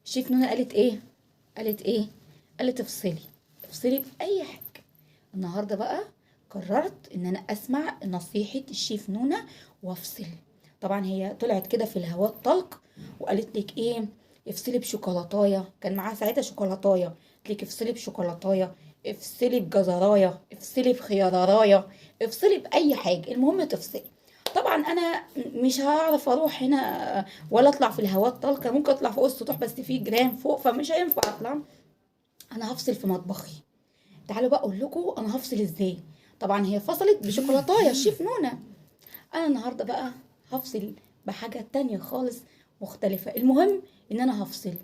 الشيف نونا قالت ايه؟ قالت ايه؟ قالت افصلي، افصلي باي حاجة. النهارده بقى قررت ان انا اسمع نصيحة الشيف نونا وافصل. طبعا هي طلعت كده في الهواء الطلق وقالت لك ايه؟ افصلي بشوكولاتايه، كان معاها ساعتها شوكولاتايه، قالت لك افصلي بشوكولاتايه، افصلي بجزرايه، افصلي بخيارايه، افصلي باي حاجة، المهم تفصلي. طبعا انا مش هعرف اروح هنا ولا اطلع في الهواء الطلق، ممكن اطلع فوق السطوح بس في جيران فوق فمش هينفع اطلع. انا هفصل في مطبخي. تعالوا بقى اقول لكم انا هفصل ازاي. طبعا هي فصلت بشوكولاتايه الشيف نونا، انا النهارده بقى هفصل بحاجة تانية خالص مختلفة. المهم ان انا هفصل،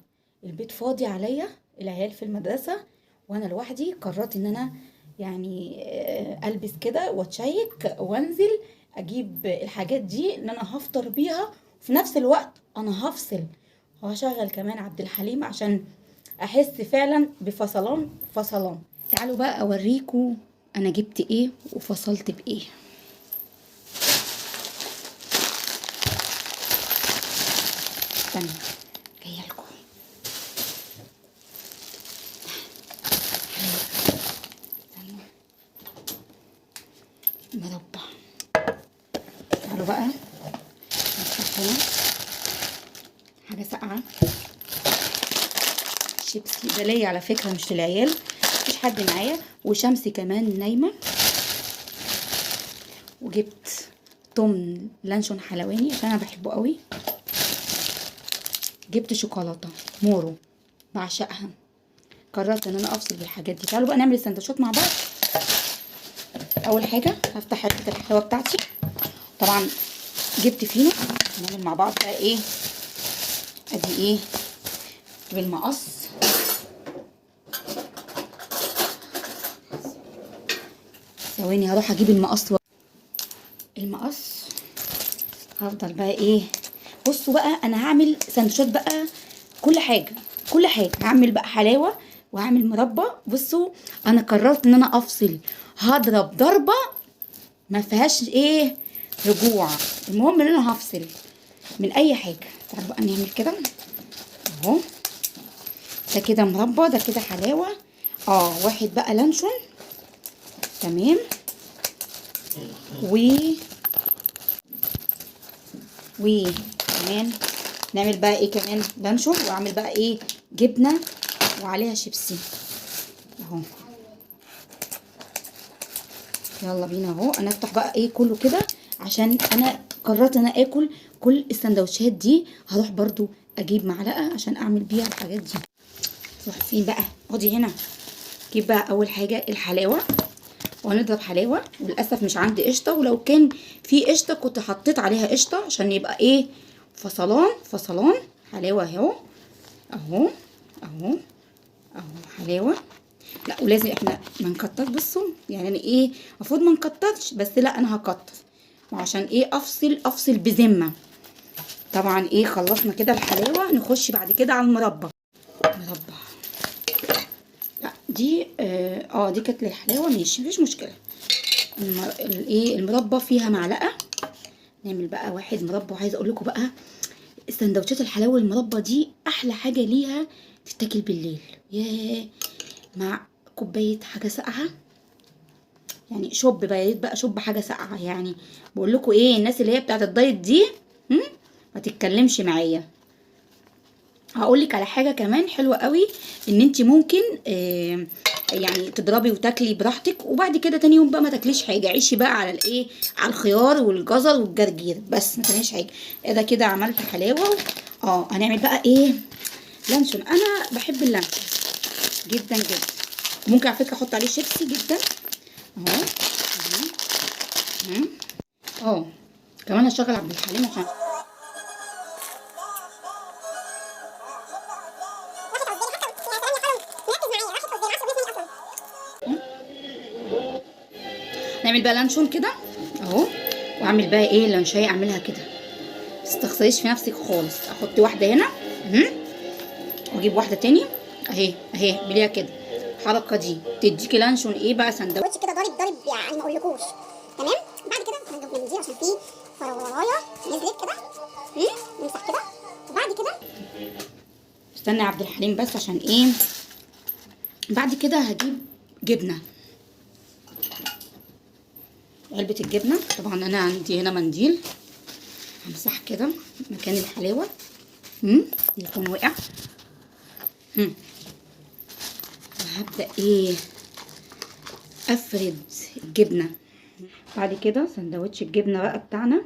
البيت فاضي عليا، العيال في المدرسة وانا لوحدي. قررت ان انا البس كده واتشيك وانزل اجيب الحاجات دي ان انا هفطر بيها، وفي نفس الوقت انا هفصل. وهشغل كمان عبد الحليم عشان احس فعلا بفصلان فصلان. تعالوا بقى اوريكم انا جبت ايه وفصلت بايه. استنى جاية لكم. استنى مربى. تعالوا بقى نفتح هنا حاجة ساقعه، شيبسي ده ليا على فكرة مش للعيال، مفيش حد معايا، وشمسي كمان نايمة. وجبت تمن لانشون حلواني عشان انا بحبه قوي. جبت شوكولاتة مورو بعشقها. قررت ان انا افصل بالحاجات دي. تعالوا بقى نعمل السندوتشات مع بعض. اول حاجة هفتح علبة الحلاوة بتاعتي. طبعا جبت فينو، نعمل مع بعض بقى ايه. ادي ايه بالمقص. ثواني هروح اجيب المقص. المقص هفضل بقى ايه. بصوا بقى انا هعمل سندوتشات بقى كل حاجة، كل حاجة. هعمل بقى حلاوة وهعمل مربى. بصوا انا قررت ان انا افصل، هضرب ضربه ما فيهاش ايه رجوع. المهم ان انا هفصل من اي حاجة. تعالوا بقى نعمل كده اهو. ده كده مربى، ده كده حلاوة. واحد بقى لانشون، تمام. و كمان نعمل بقى ايه كمان لانشون، واعمل بقى ايه جبنه وعليها شيبسي اهو. يلا بينا اهو. انا افتح بقى ايه كله كده عشان انا قررت ان انا اكل كل السندوتشات دي. هروح برضو اجيب معلقه عشان اعمل بيها الحاجات دي. تروح فين بقى؟ اقعدي هنا. جيب بقى اول حاجة الحلاوة، وهنضرب حلاوة. وللاسف مش عندي قشطه، ولو كان في قشطه كنت حطيت عليها قشطه عشان يبقى ايه فصلان فصلان. حلاوة اهو اهو اهو اهو حلاوة. لا ولازم احنا ما نكترش. بصوا يعني انا ايه المفروض ما نكترش، بس لا انا هكتر وعشان ايه افصل بذمه. طبعا ايه خلصنا كده الحلاوة، نخش بعد كده على المربى. مربى لا دي دي كانت للحلاوه، ماشي مفيش مشكلة. الايه المربى فيها معلقه. نعمل بقى واحد مربى. وعايزه اقول لكم بقى سندوتشات الحلاوة المربى دي احلى حاجة ليها تتاكل بالليل، ياه مع كوباية حاجة ساقعه، يعني شوب بقى، يا ريت بقى شوب حاجة ساقعه. يعني بقول لكم ايه، الناس اللي هي بتاعه الدايت دي ما تتكلمش معايا. هقول لك على حاجة كمان حلوة قوي، ان انت ممكن يعني تضربي وتاكلي براحتك، وبعد كده تاني يوم بقى ما تاكليش حاجة، عيشي بقى على الايه، على الخيار والجزر والجرجير بس، ما تعمليش حاجة. ده كده عملت حلاوة. هنعمل بقى ايه لانشون. انا بحب اللانشون جدا جدا، ممكن على فكرة احط عليه شيبسي جدا اهو. كمان هشغل عبد الحليم عشان نعمل بقى لانشون كده اهو. واعمل بقى ايه لانشايه، اعملها كده ما تستخسريش في نفسك خالص. احط واحدة هنا واجيب واحدة تاني اهي اهي، اعمليها كده الحركة دي تديكي لانشون ايه بقى سندوتش كده ضارب ضارب يعني ما اقولكوش. تمام. بعد كده هنجيب من دي عشان في فراولايه نزلت كده، نمسح كده. وبعد كده استنى يا عبد الحليم بس عشان ايه. بعد كده هجيب جبنه، علبة الجبنة. طبعا انا عندي هنا منديل، همسح كده مكان الحلاوة يكون وقع. وهبدا ايه افرد الجبنة. بعد كده سندوتش الجبنة بقى بتاعنا،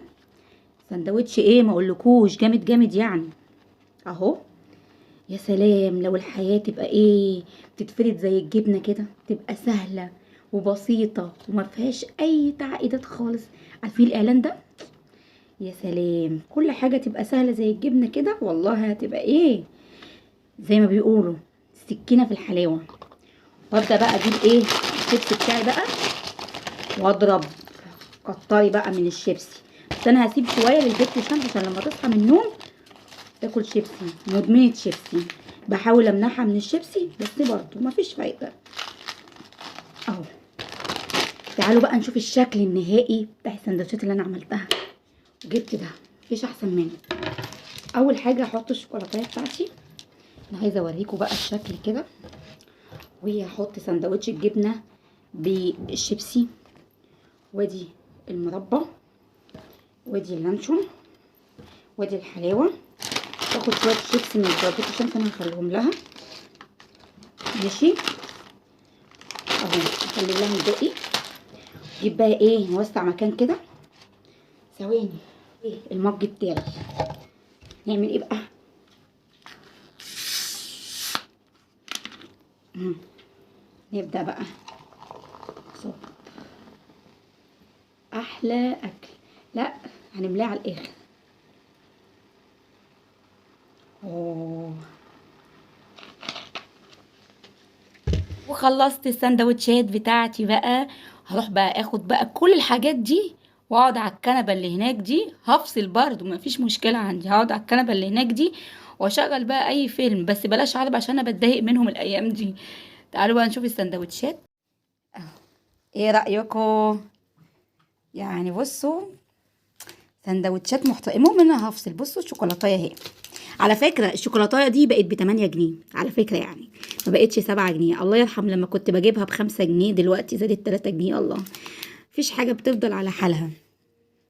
سندوتش ايه ما اقولكوش، جامد جامد يعني اهو. يا سلام لو الحياة تبقى ايه، بتتفرد زي الجبنة كده، تبقى سهلة وبسيطة وما فيهاش اي تعقيدات خالص. عارفين الاعلان ده؟ يا سلام، كل حاجة تبقى سهلة زي الجبنة كده، والله هتبقى ايه زي ما بيقولوا السكينة في الحلاوة. وابدا بقى اجيب ايه الشيبسي بتاعي بقى واضرب كتري بقى من الشيبسي. بس انا هسيب شوية للبت شمس عشان لما تصحى من النوم تاكل شيبسي، مدمنه شيبسي. بحاول امنعها من الشيبسي بس برضو مفيش فايده اهو. تعالوا بقى نشوف الشكل النهائي بتاع السندوتشات اللي انا عملتها. جبت ده مفيش احسن منه. اول حاجة هحط الشوكولاتة بتاعتي، انا عايزه اوريكم بقى الشكل كده. وهحط سندوتش الجبنة بالشيبسي، وادي المربى، وادي اللانشون، وادي الحلاوة. واخد شوية شيبسي من الباكيت عشان انا هخليهم لها. ماشي اهو، هخلي لها الباقي. جيب بقى ايه، نوسع مكان كده. ثواني، ايه المج بتاعي نعمل ايه بقى؟ نبدأ بقى صب احلى اكل. لا هنملاه على الاخر. اوه، وخلصت السندوتشات بتاعتي بقى. هروح بقى اخد بقى كل الحاجات دي واقعد على الكنبة اللي هناك دي. هفصل برضو مفيش مشكلة عندي، هقعد على الكنبة اللي هناك دي واشغل بقى اي فيلم، بس بلاش عربي عشان انا بتضايق منهم الايام دي. تعالوا بقى نشوف السندوتشات. ايه رايكم؟ يعني بصوا سندوتشات محترمه. المهم انا هفصل. بصوا الشوكولاتايه اهي، على فكرة الشوكولاتايه دي بقت ب 8 جنيه على فكرة، يعني ما بقتش 7 جنيه. الله يرحم لما كنت بجيبها ب 5 جنيه، دلوقتي زادت 3 جنيه. الله، مفيش حاجة بتفضل على حالها.